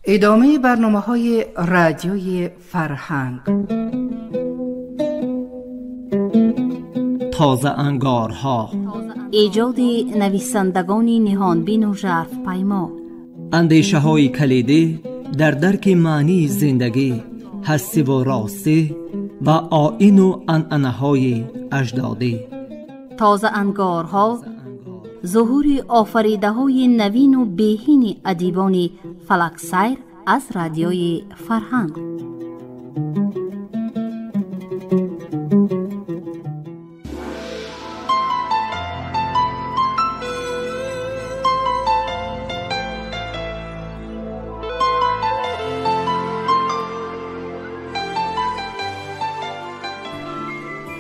Идомаи барномаҳои радиои фарҳанг. Тозаангорҳо. Эҷоди нависандагони ниҳонбину жарфпаймо. Андешаҳои калидӣ дар дарки маънии зиндагӣ, ҳастиву ростӣ ва оину анъанаҳои аҷдодӣ. Тозаангорҳо зуҳури офаридаҳои навину беҳини адибони фалаксайр аз радиои фарҳанг.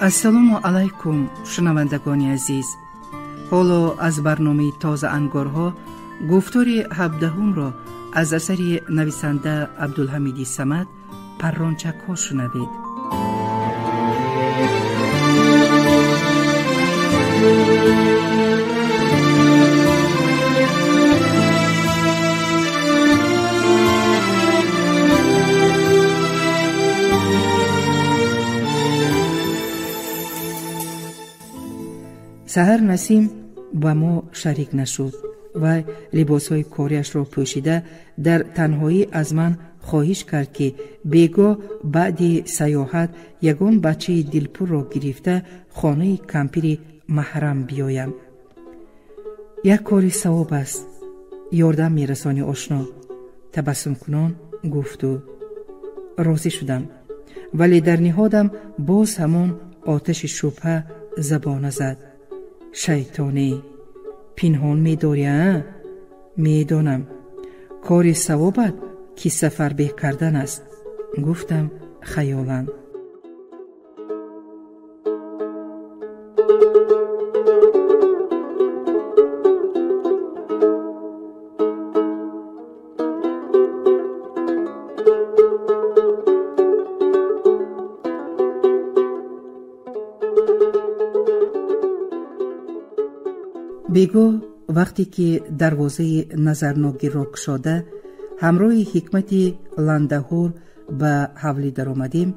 Ассалому алайкум, шунавандагони азиз. Ҳоло аз барномаи тозаангорҳо гуфтори ҳабдаҳумро аз асари нависанда Абдулҳамиди Самад «Паррончакҳо» шунавед. Саҳар Насим ба мо шарик нашуд ва либосҳои кориашро пӯшида дар танҳоӣ аз ман хоҳиш кард, ки бегоҳ баъди саёҳат ягон бачаи дилпурро гирифта хонаи кампири маҳрам биёям. Як кори савоб аст, ёрдам мерасони ошно, табассумкунон гуфт ӯ. Розӣ шудам, вале дар ниҳодам боз ҳамон оташи шубҳа забона зад. Шайтонӣ, пинҳон медорӣ, а? Медонам, кори савобат ки сафарбеҳ кардан аст, гуфтам хаёлан. Бегоҳ вақте ки дарвозаи назарногирро кушода ҳамроҳи Ҳикмати ландаҳур ба ҳавлӣ даромадем,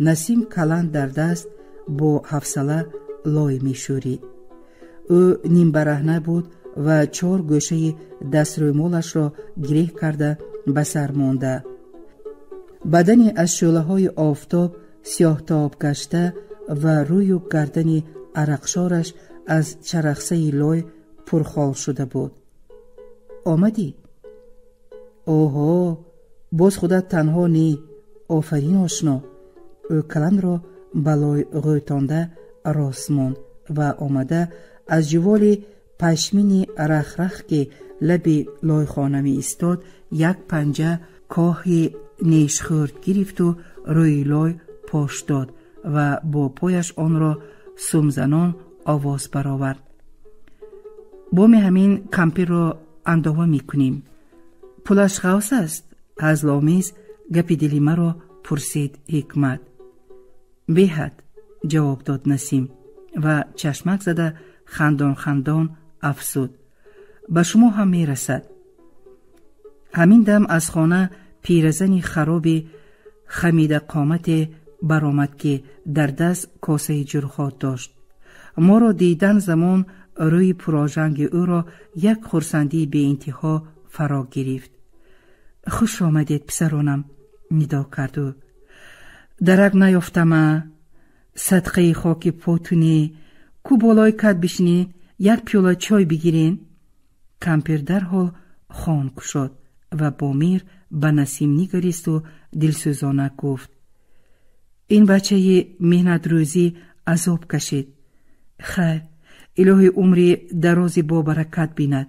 Насим каланд дар даст бо ҳавсала лой мешӯрид. Ӯ нимбараҳна буд ва чор гӯшаи дастрӯмолашро гиреҳ карда ба сар монда. Бадани аз шӯълаҳои офтоб сиёҳтоб гашта ва рӯю гардани арақшораш аз чарахсаи лой пурхол шуда буд. Омадӣ? Оҳо, боз худат танҳо не, офарин ошно. Ӯ каландро ба лой ғӯтонда рост монд ва омада аз ҷуволи пашмини рахрах, ки лаби лойхона меистод, як панҷа коҳи нешхӯрд гирифту рӯи лой пош дод ва бо пояш онро сумзанон овоз баровард. Боми ҳамин кампирро андова мекунем. Пулаш ғавс аст? Ҳазломез гапи дили маро пурсид Ҳикмат. Беҳад, ҷавоб дод Насим ва чашмак зада хандон-хандон афзуд. Ба шумо ҳам мерасад. Ҳамин дам аз хона пиразани хароби хамидақомате баромад, ки дар даст косаи ҷурғот дошт. Моро дидан замон рӯи пурожанги ӯро як хурсандии беинтиҳо фаро гирифт. Хуш омадед, писаронам, нидо кард ӯ. Дарак наёфтама, садқаи хоки потуне, ку болои кат бишинед, як пиёла чой бигирен. Кампир дарҳол хон кушод ва бо меҳр ба Насим нигаристу дилсӯзона гуфт: ин бачаи меҳнатрӯзӣ азоб кашид. Хайр, илоҳи умри дарози бобаракат бинад,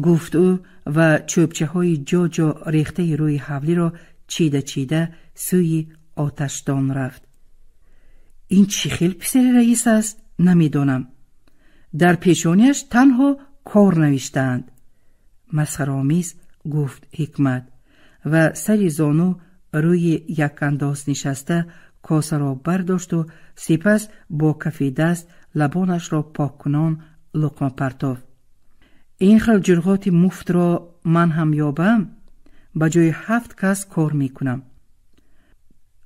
гуфт ӯ ва чӯбчаҳои ҷо-ҷо рехтаи рӯи ҳавлиро чида-чида сӯи оташдон рафт. Ин чӣ хел писари раис аст, намедонам. Дар пешониаш танҳо кор навиштаанд, масхараомез гуфт Ҳикмат ва сари зону рӯи якандоз нишаста косаро бардошту сипас бо кафи даст лабонашро поккунон луқма партофт. Ин хел ҷурғоти муфтро ман ҳам ёбам, Ба ҷои 7 кас кор мекунам.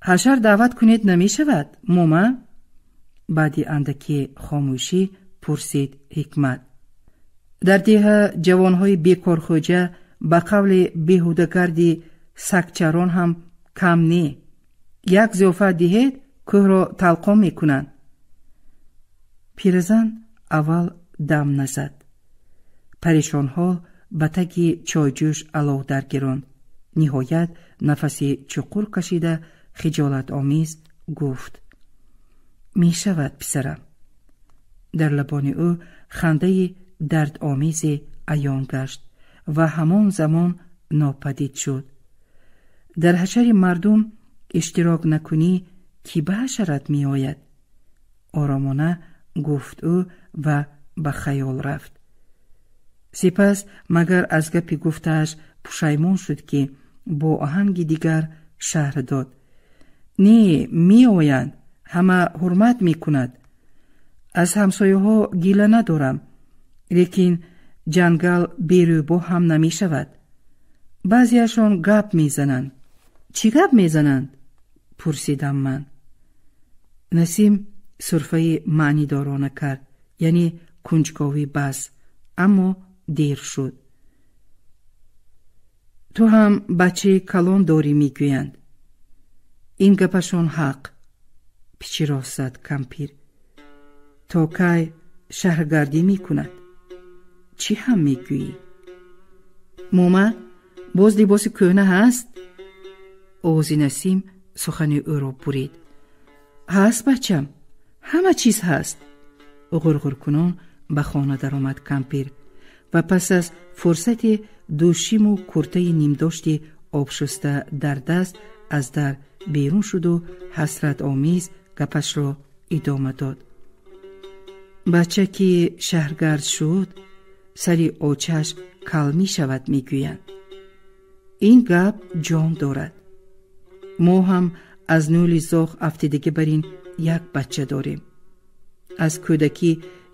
Ҳашар даъват кунед намешавад, мома? Баъди андаки хомӯшӣ пурсид Ҳикмат. Дар деҳа ҷавонҳои бекорхӯҷа ба қавли беҳудагарди сагчарон ҳам кам не. Як зиёфат диҳед, кӯҳро талқон мекунанд. Пиразан аввал дам назад. Парешонҳол ба таги чойҷӯш алов даргиронд. Ниҳоят нафаси чуқур кашида хиҷолатомез гуфт: мешавад, писарам. Дар лабони ӯ хандаи дардомезе аён гашт ва ҳамон замон нопадид шуд. Дар ҳашари мардум иштирок накунӣ, кӣ ба ҳашарат меояд? Оромона гуфт ӯ ва ба хаёл рафт. Сипас магар аз гапи гуфтааш пушаймон шуд, ки бо оҳанги дигар шарҳ дод: не, меоянд, ҳама ҳурмат мекунад. Аз ҳамсояҳо гила надорам, лекин ҷангал берӯбоҳ ҳам намешавад. Баъзеашон гап мезананд. Чӣ гап мезананд? Пурсидам ман. Насим сурфаи маънидорона кард, яъне кунҷковӣ бас, аммо дер шуд. Ту ҳам бачаи калон дорӣ, мегӯянд. Ин гапашон ҳақ, пичирост зад кампир. То кай шаҳргардӣ мекунад? Чӣ ҳам мегӯӣ? Мома, боз либоси кӯҳна ҳаст? Овози Насим сухани ӯро бурид. Ҳаст, бачам, ҳама чиз ҳаст. Ғурғуркунон ба хона даромад кампир ва пас аз фурсати дӯшиму куртаи нимдошти обшуста дар даст аз дар берун шуду ҳасратомез гапашро идома дод. Бача ки шаҳргард шуд, сари очаш кал мешавад, мегӯянд. Ин гап ҷон дорад. Мо ҳам аз нӯли зоғ афтидагӣ бар ин як бача дорем. Аз кӯдакӣ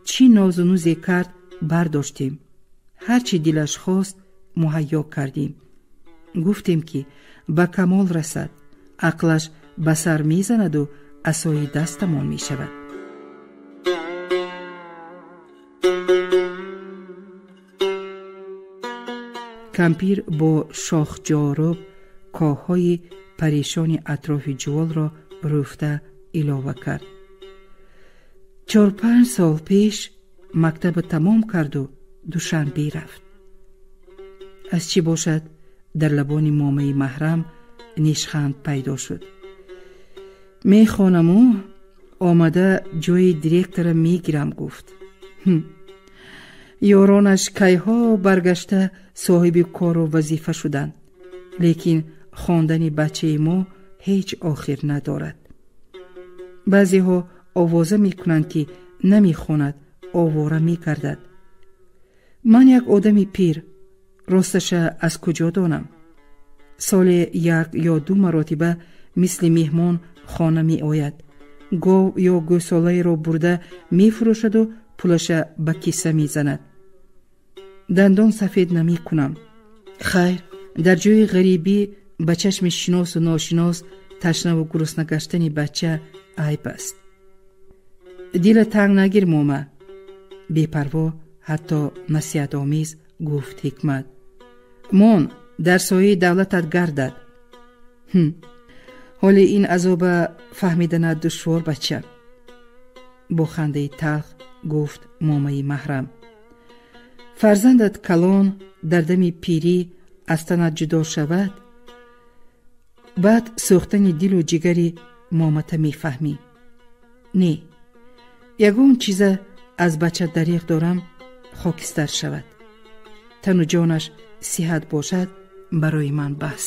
чӣ нозу нузе кард бардоштем. Ҳар чӣ дилаш хост муҳайё кардем. Гуфтем, ки ба камол расад, ақлаш ба сар мезанаду асои дастамон мешавад. Кампир бо шохҷоруб коҳҳои парешони атрофи ҷуволро рӯфта илова кард. 4-5 сол пеш мактаба тамом карду Душанбе рафт. Аз чӣ бошад, дар лабони момаи маҳрам нишханд пайдо шуд. Мехонаму омада ҷои директора мегирам, гуфт. Ёронаш кайҳо баргашта соҳиби кору вазифа шуданд, лекин хондани бачаи мо ҳеҷ охир надорад. Баъзеҳо овоза мекунанд, ки намехонад, овора мегардад. Ман як одами пир, росташа аз куҷо донам? Соле 1 ё 2 маротиба мисли меҳмон хона меояд. Гов ё гӯсолаеро бурда мефурӯшаду пулаша ба киса мезанад. Дандон сафед намекунам. Хайр, дар ҷои ғарибӣ ба чашми шиносу ношинос ташнаву гурусна гаштани бача айб аст. Дила танг нагир, мома, бепарво ҳатто насиҳатомез гуфт Ҳикмат. Мон, дар сояи давлатат гардад. Ҳоли ин азоба фаҳмиданат душвор, бача, бо хандаи талх гуфт момаи маҳрам. Фарзандат калон дар дами пирӣ аз танат ҷудо шавад, баъд сӯхтани дилу ҷигари момата мефаҳмӣ. Не, ягон чиза аз бача дариғ дорам, хокистар шавад. Тану ҷонаш сиҳат бошад, барои ман бас.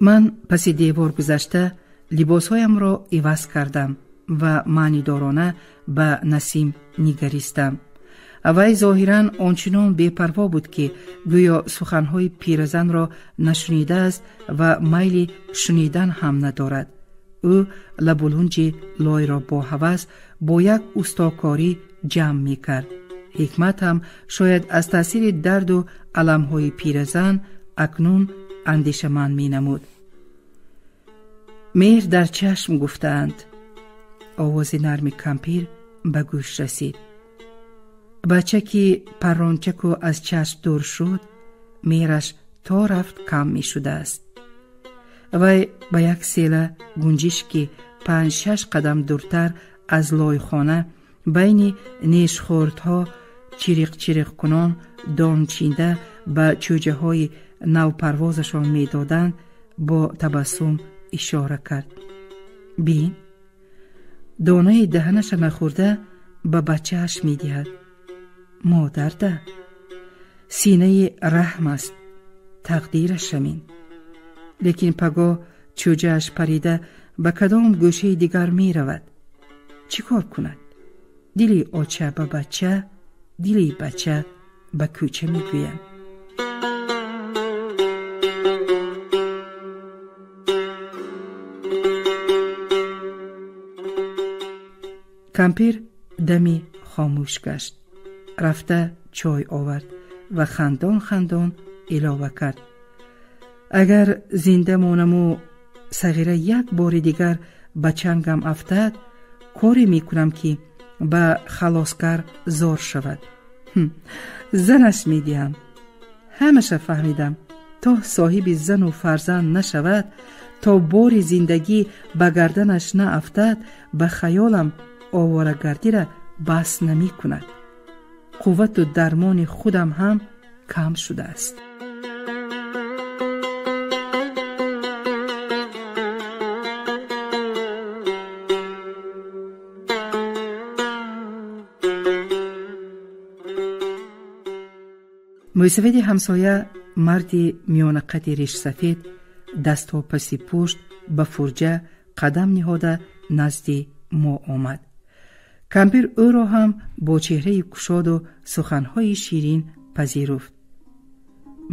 Ман паси девор гузашта либосҳоямро иваз кардам ва маънидорона ба Насим нигаристам. Вай зоҳиран ончунон бепарво буд, ки гӯё суханҳои пиразанро нашунидааст ва майли шунидан ҳам надорад. Ӯ лабулунҷи лойро бо ҳавас, бо як устокорӣ ҷамъ мекард. Ҳикмат ҳам шояд аз таъсири дарду аламҳои пиразан акнун андешаманд менамуд. Меҳр дар чашм гуфтаанд. Овози нарми кампир ба гӯш расид. Бача ки паррончаку аз чашм дур шуд, меҳраш то рафт кам мешудааст. Вай ба як села гунҷиш, ки 5-6 қадам дуртар аз лойхона байни нешхӯрдҳо чириқ-чириқкунон дончинда ба чӯҷаҳои навпарвозашон медоданд, бо табассум ишора кард. Бин, донаи даҳанаша нахӯрда ба бачааш медиҳад. Модарда синаи раҳм аст, тақдираш ҳамин. Лекин пагоҳ чӯҷааш парида ба кадом гӯшаи дигар меравад. Чӣ кор кунад? Дили оча ба бача, дили бача ба кӯча мегӯянд. Кампир дами хомӯш гашт. Рафта чой овард ва хандон хандон илова кард: агар зинда монаму сағира як бори дигар ба чангам афтад, коре мекунам, ки ба халоскар зор шавад. Занаш медиҳам. Ҳамаша фаҳмидам. То соҳиби зану фарзанд нашавад, то бори зиндагӣ ба гарданаш наафтад, ба хаёлам оворагардира бас намекунад. Қуввату дармони худам ҳам кам шудааст. Мӯйсафеди ҳамсоя, марди миёнақади ришсафед, дастҳо паси пушт ба фурҷа қадам ниҳода назди мо омад. Кампир ӯро ҳам бо чеҳраи кушоду суханҳои ширин пазируфт.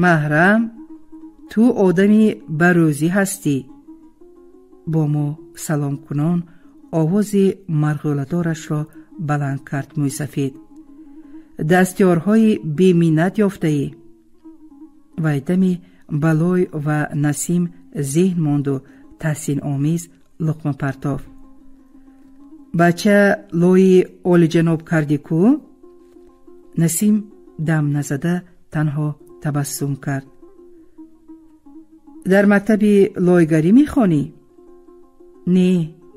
Маҳрам, ту одами барӯзӣ ҳастӣ. Бо мо саломкунон овози марғӯладорашро баланд кард мӯйсафед. Дастёрҳои беминнат ёфтаӣ. Вай дами балой ва Насим зеҳн монду таҳсиномез луқма партофт. Бача лои олиҷаноб кардӣ ку? Насим дам назада танҳо табассум кард. Дар мактаби лойгарӣ мехонӣ? Не,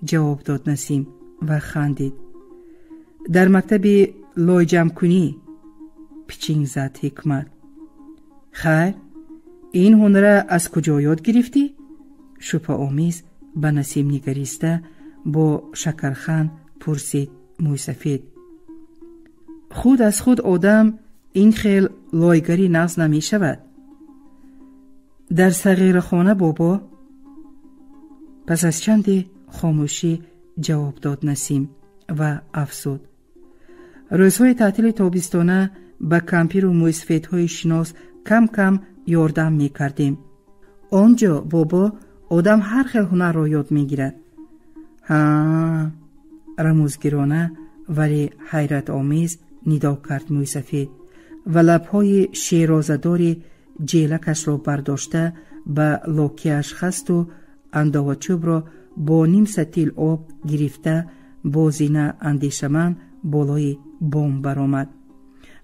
ҷавоб дод Насим ва хандид. Дар мактаби лойҷамъкунӣ, пичинг зад Ҳикмат. Хайр, ин ҳунара аз куҷо ёд гирифтӣ? Шубҳаомез ба Насим нигариста бо шакарханд пурсид мӯйсафед. Худ аз худ одам ин хел лойгарӣ нағз намешавад. Дар сағирахона, бобо. Пас аз чанде хомӯшӣ ҷавоб дод Насим ва афзуд: рӯзҳои таътили тобистона ба кампиру мӯйсафедҳои шинос кам-кам ёрдам мекардем. Он ҷо, бобо, одам ҳар хел ҳунарро ёд мегирад. Ҳа, рамузгирона, вале ҳайратомез нидо кард мӯйсафед ва лабҳои шерозадори ҷелакашро бардошта ба локияш хасту андовачӯбро бо ним сатил об гирифта бо зина андешаманд болои бом баромад.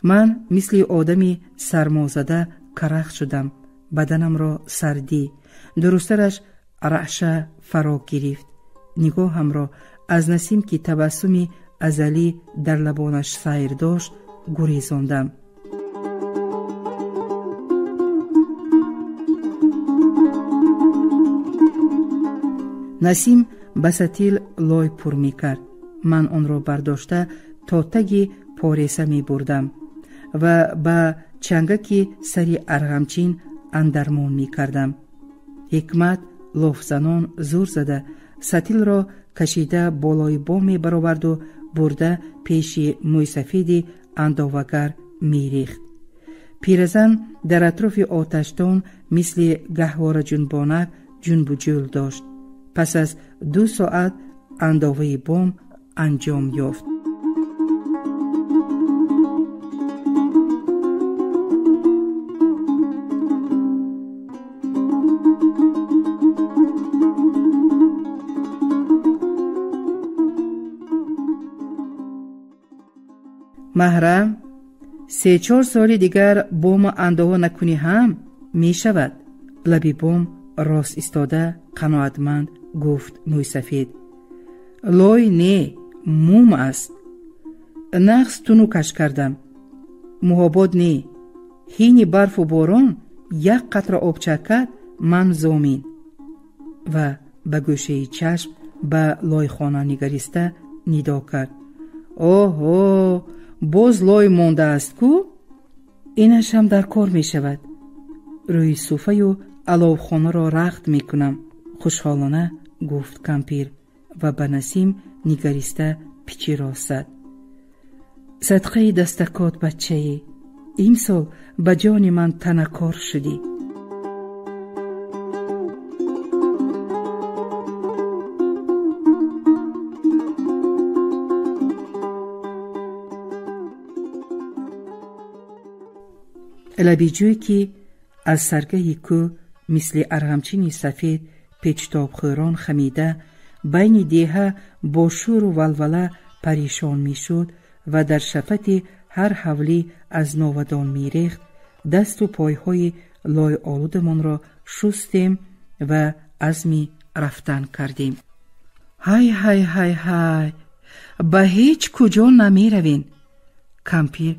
Ман мисли одами сармозада карах шудам. Баданамро сардӣ, дурустараш раъша фаро гирифт. Нигоҳамро аз Насим, ки табассуми азалӣ дар лабонаш сайр дошт, гурезондам. Насим ба сатил лой пур мекард. Ман онро бардошта то таги пореса мебурдам ва ба чангаки сари арғамчин андармон мекардам. Ҳикмат лофзанон зур зада сатилро кашида болои бом мебароварду бурда пеши мӯйсафеди андовагар мерехт. Пиразан дар атрофи оташдон мисли гаҳвораҷунбонак ҷунбуҷӯл дошт. Пас аз 2 соат андоваи бом анҷом ёфт. Маҳрам, 3-4 соли дигар бома андова накунӣ ҳам мешавад. Лаби бом рост истода қаноатманд гуфт мӯйсафед. Лой не, мум аст. Нағз тунукаш кардам. Муҳобот не, ҳини барфу борон як қатра об чакад, ман зомин. Ва ба гӯшаи чашм ба лойхона нигариста нидо кард. Оҳо, боз лой мондааст ку? Инашам дар кор мешавад. Рӯи суфаю аловхонаро рахт мекунам, хушҳолона гуфт кампир ва ба Насим нигариста пичиро зад. Садқаи дастакот, бачае, имсол ба ҷони ман танакор шудӣ. Лаби ҷӯй, ки аз саргаҳи кӯҳ мисли арғамчини сафед печтобхӯрон хамида байни деҳа бо шӯру валвала паришон мешуд ва дар шафати ҳар ҳавлӣ аз новадон мерехт, дасту пойҳои лойолудамонро шустем ва азми рафтан кардем. Ҳай, ҳай, ҳай, ҳай, ба ҳеҷ куҷо намеравем. Кампир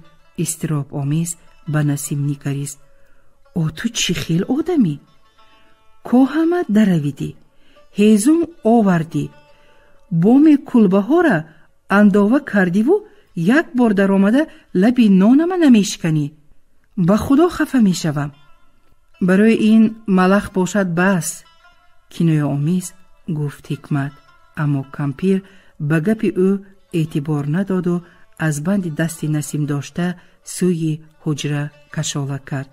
изтиробомез ба Насим нигарист. О, ту чӣ хел одамӣ? Коҳама даравидӣ, ҳезум овардӣ, боми кулбаҳора андова кардиву як бор даромада лаби нонама намешиканӣ. Ба худо хафа мешавам. Барои ин малах бошад бас, кинояомез гуфт Ҳикмат. Аммо кампир ба гапи ӯ эътибор надоду аз банди дасти Насим дошта сӯи ҳуҷра кашола кард.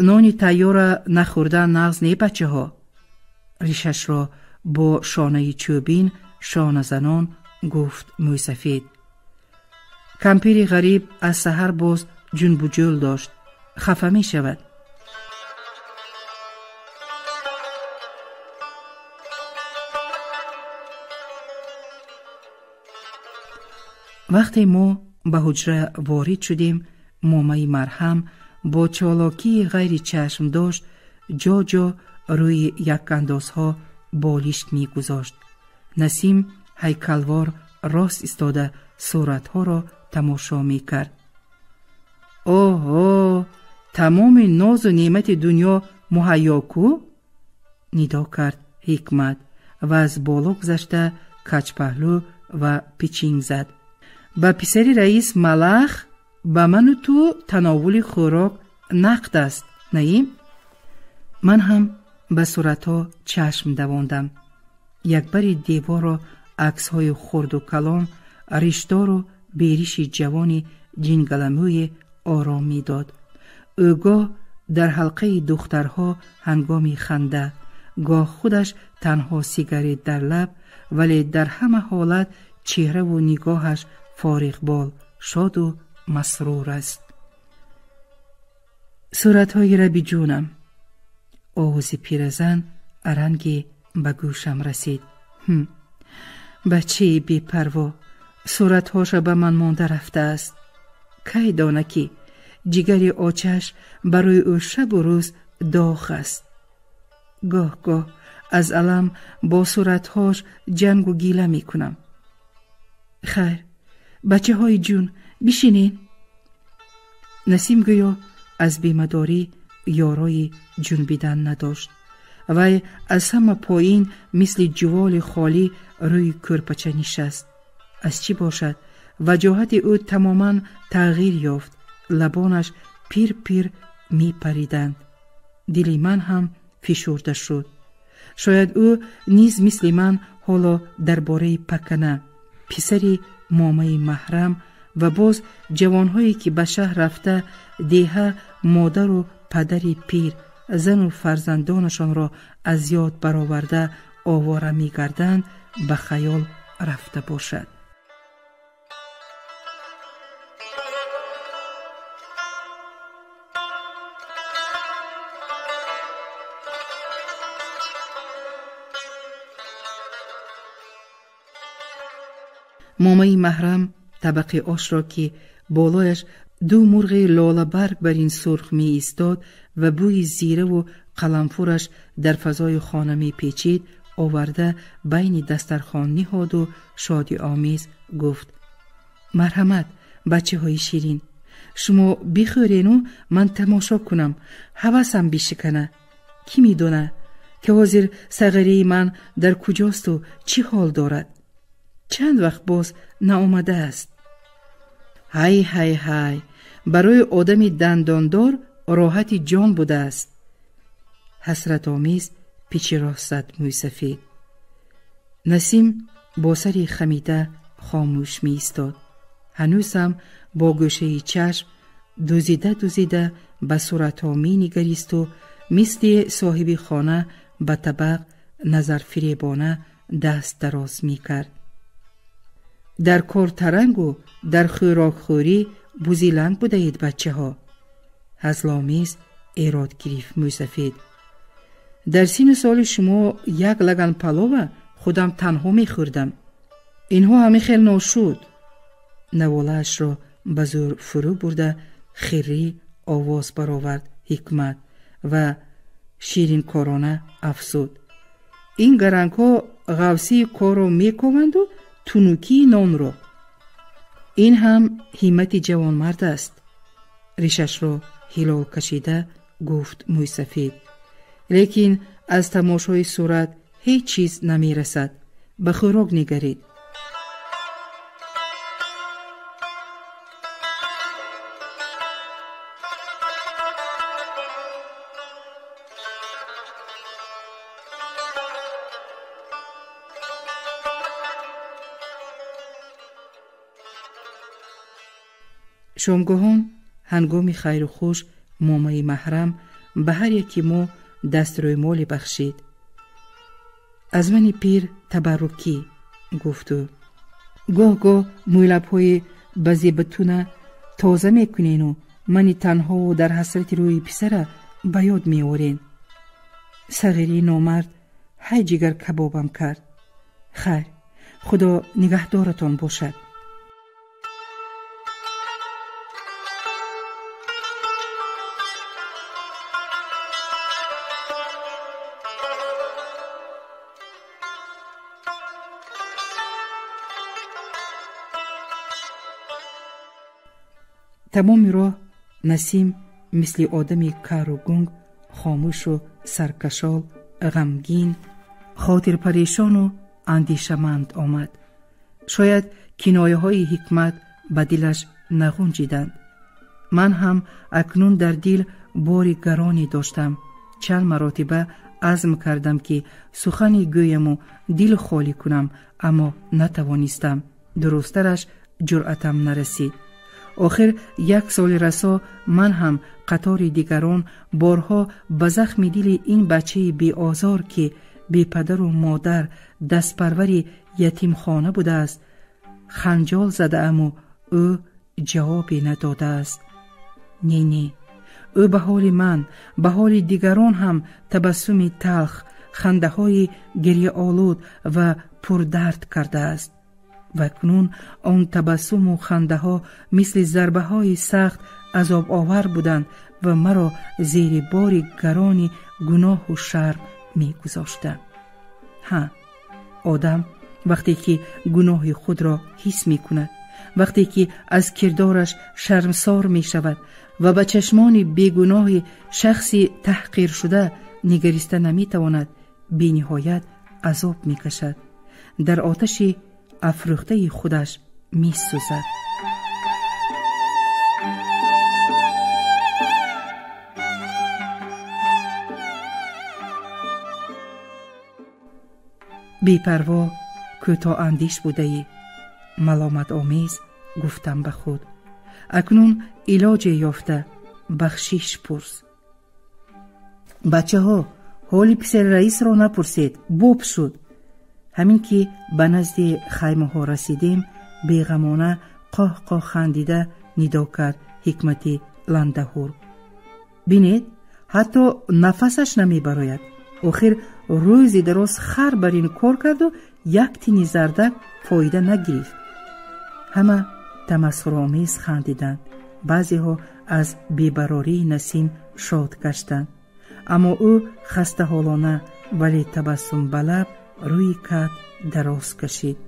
Нони тайёра нахӯрдан нағз не, бачаҳо. Ришашро бо шонаи чӯбин шоназанон гуфт мӯйсафед. Кампири ғариб аз саҳар боз ҷунбуҷӯл дошт, хафа мешавад. Вақте мо ба ҳуҷра ворид шудем, момаи марҳам бо чолокии ғайри чашм дошт ҷо-ҷо рӯи якандозҳо болишт мегузошт. Насим ҳайкалвор рост истода суратҳоро тамошо мекард. Оҳо, тамоми нозу неъмати дунё муҳайё ку? Нидо кард Ҳикмат ва аз боло гузашта каҷпаҳлӯ ва пичинг зад. Ба писари раис малах, ба ману ту тановули хӯрок нақд аст, наим? Ман ҳам ба суратҳо чашм давондам. Якбари деворро аксҳои хурду калон, ришдору бериши ҷавони ҷингаламӯе ором медод. Ӯ гоҳ дар ҳалқаи духтарҳо ҳангоми ханда, гоҳ худаш танҳо сигарет дар лаб, вале дар ҳама ҳолат чеҳраву нигоҳаш фориғбол, шоду масрур аст. Суратҳои рабиҷунам. Овози пиразан аранге ба гӯшам расид. Бачаи бепарво, суратҳоша ба ман монда рафтааст. Кай дона ки ҷигари очаш барои ӯ шабу рӯз доғ аст. Гоҳ-гоҳ аз алам бо суратҳош ҷангу гила мекунам. Хайр, бачаҳои ҷун, бишинен. Насим гӯё аз бемадорӣ ёрои ҷунбидан надошт. Вай аз ҳама поин мисли ҷуволи холӣ рӯи кӯрпача нишаст. Аз чӣ бошад, ваҷоҳати ӯ тамоман тағйир ёфт. Лабонаш пир-пир мепариданд. Дили ман ҳам фишурда шуд. Шояд ӯ низ мисли ман ҳоло дар бораи пакана, писари момаи маҳрам, Ва боз ҷавонҳое, ки ба шаҳр рафта, деҳа, модару падари пир, зану фарзандонашонро аз ёд бароварда овора мегарданд, ба хаёл рафта бошад. Момаи маҳрам табақи ошро, ки болояш ду мурғи лолабарг бар ин сурх меистод ва бӯи зираву қаламфураш дар фазои хона мепечид, оварда байни дастархон ниҳоду шодиомез гуфт: «Марҳамат, бачаҳои ширин, шумо бихӯрену ман тамошо кунам, ҳавасам бишикана. Кӣ медона, ки ҳозир сағирии ман дар куҷосту чӣ ҳол дорад? Чанд вақт боз наомадааст. Ҳай, ҳай, ҳай, барои одами дандондор роҳати ҷон будааст». Ҳасратомез пичи рост зад мӯйсафед. Насим бо сари хамида хомӯш меистод. Ҳанӯзам бо гӯшаи чашм дузида дузида ба суратҳо менигаристу мисли соҳиби хона ба табақ назарфиребона даст дароз мекард. Дар кортарангу дар хӯрокхӯрӣ бузиланг будаед, бачаҳо, ҳазломез эрод гирифт мӯйсафед. Дар сину соли шумо як лаган палова худам танҳо мехӯрдам. Инҳо ҳамин хел ношуд. Наволаашро ба зӯр фурӯ бурда хиррӣ овоз баровард Ҳикмат ва ширинкорона афзуд: «Ин гарангҳо ғавсии корро мекованду тунукии нонро. Ин ҳам ҳиммати ҷавонмард аст», ришашро ҳилол кашида гуфт мӯйсафед. «Лекин аз тамошои сурат ҳеҷ чиз намерасад. Ба хӯрок нигаред». Шомгоҳон ҳангоми хайру хуш момаи маҳрам ба ҳар яки мо дастрӯймоле бахшид. «Аз мани пир табаррукӣ», гуфт ӯ. «Гоҳ-гоҳ мӯйлабҳои ба зебатуна тоза мекунену мани танҳову дар ҳасрати рӯи писара ба ёд меорен. Сағирии номард ҳай ҷигар кабобам кард. Хайр, Худо нигаҳдоратон бошад». Тамоми роҳ Насим мисли одами кару гунг хомӯшу саркашол, ғамгин, хотирпарешону андешаманд омад. Шояд кинояҳои Ҳикмат ба дилаш нағунҷиданд. Ман ҳам акнун дар дил бори гароне доштам. Чанд маротиба азм кардам, ки сухане гӯяму дил холӣ кунам, аммо натавонистам. Дурусттараш, ҷуръатам нарасид. Охир як соли расо ман ҳам қатори дигарон борҳо ба захми дили ин бачаи беозор, ки бепадару модар, дастпарвари ятимхона будааст, ханҷол задааму ӯ ҷавобе надодааст. Не, не, ӯ ба ҳоли ман, ба ҳоли дигарон ҳам табассуми талх, хандаҳои гирьяолуд ва пурдард кардааст. Ва акнун он табассуму хандаҳо мисли зарбаҳои сахт азобовар буданд ва маро зери бори гарони гуноҳу шарм мегузоштанд. Ҳа, одам вақте ки гуноҳи худро ҳис мекунад, вақте ки аз кирдораш шармсор мешавад ва ба чашмони бегуноҳи шахси таҳқиршуда нигариста наметавонад, бениҳоят азоб мекашад, дар оташи афрӯхтаи худаш месӯзад. Бепарво, кӯтоҳандеш будаӣ, маломатомез Гуфтам ба худ: акнун илоҷе ёфта бахшиш пурс. Бачаҳо, ҳоли писари раисро напурсед, боб шуд. Ҳамин ки ба назди хаймаҳо расидем, беғамона қоҳ-қоҳ хандида нидо кард Ҳикмати Ландаҳур: бинед, ҳатто нафасаш намебарояд. Охир рӯзи дароз хар бар ин кор карду як тини зардак фоида нагирифт. Ҳама тамасхуромез хандиданд. Баъзеҳо аз бебарории Насим шод гаштанд, аммо ӯ хастаҳолона, вале табассум ба лаб рӯи кат дароз кашид.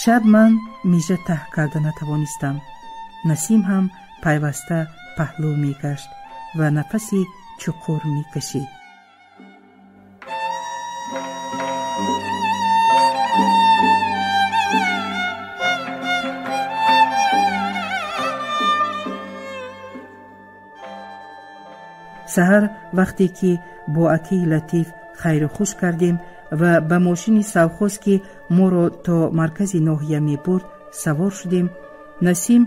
Шаб ман мижа таҳ карда натавонистам. Насим ҳам пайваста паҳлӯ мегашт ва нафаси чуқур мекашид. Саҳар вақте ки бо акии Латиф хайру хуш кардем ва ба мошини совхоз, ки моро то маркази ноҳия мебурд, савор шудем, Насим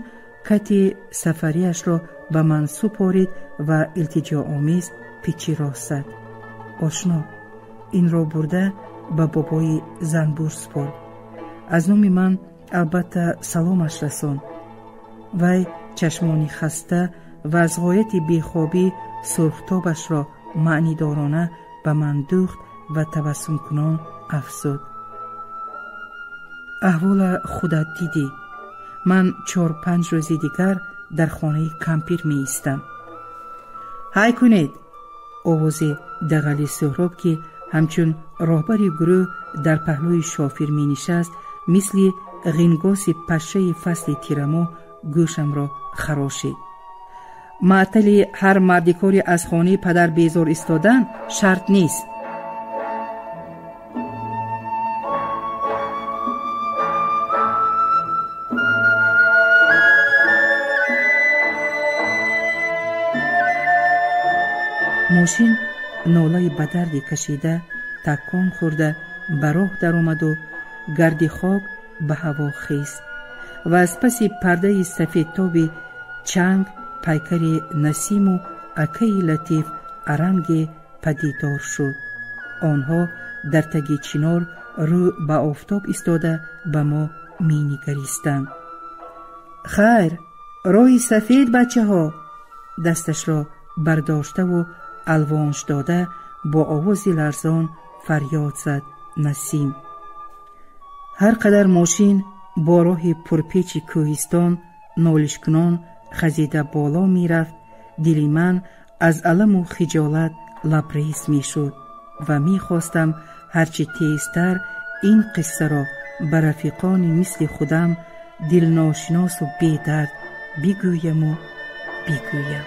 кати сафарияшро ба ман супорид ва илтиҷоомез пичи рост зад: ошно, инро бурда ба бобои занбур супор. Аз номи ман албатта саломаш расон. Вай чашмони хаста ва аз ғояти бехобӣ сурхтобашро маънидорона ба ман дӯхт ва табассумкунон афзуд: аҳвола худат дидӣ. Ман 4-5 рӯзи дигар дар хонаи кампир меистам. Ҳай кунед! Овози дағали Суҳроб, ки ҳамчун роҳбари гурӯҳ дар паҳлӯи шофир менишаст, мисли ғингоси пашшаи фасли тирамоҳ гӯшамро харошид. Маътали ҳар мардикори аз хонаи падар безор истодан шарт нест. Мошин нолаи ба дарде кашида, такон хӯрда ба роҳ даромаду гарди хок ба ҳаво хест ва аз паси пардаи сафедтоби чанг пайкари Насиму акаи Латиф аранге падидор шуд. Онҳо дар таги чинор рӯ ба офтоб истода ба мо менигаристанд. Хайр, роҳи сафед, бачаҳо! Дасташро бардоштаву алвонш дода бо овози ларзон фарёд зад Насим. Ҳар қадар мошин бо роҳи пурпечи кӯҳистон нолишкунон хазида боло мерафт, дили ман аз аламу хиҷолат лабрез мешуд ва мехостам ҳарчи тезтар ин қиссаро ба рафиқони мисли худам дилношиносу бедард бигӯяму бигӯям.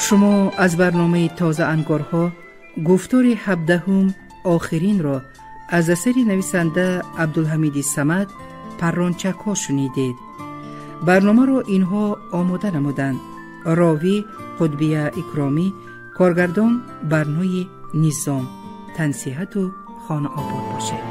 Шумо аз барномаи Тозаангорҳо гуфтори 17-ум охиринро аз асари нависанда Абдулҳамиди Самад Паррончакҳо шунидед. Барномаро инҳо омода намуданд: ровӣ Қутбия Икромӣ, коргардон Барнои Низом. Тансиҳату хонаобод бошед.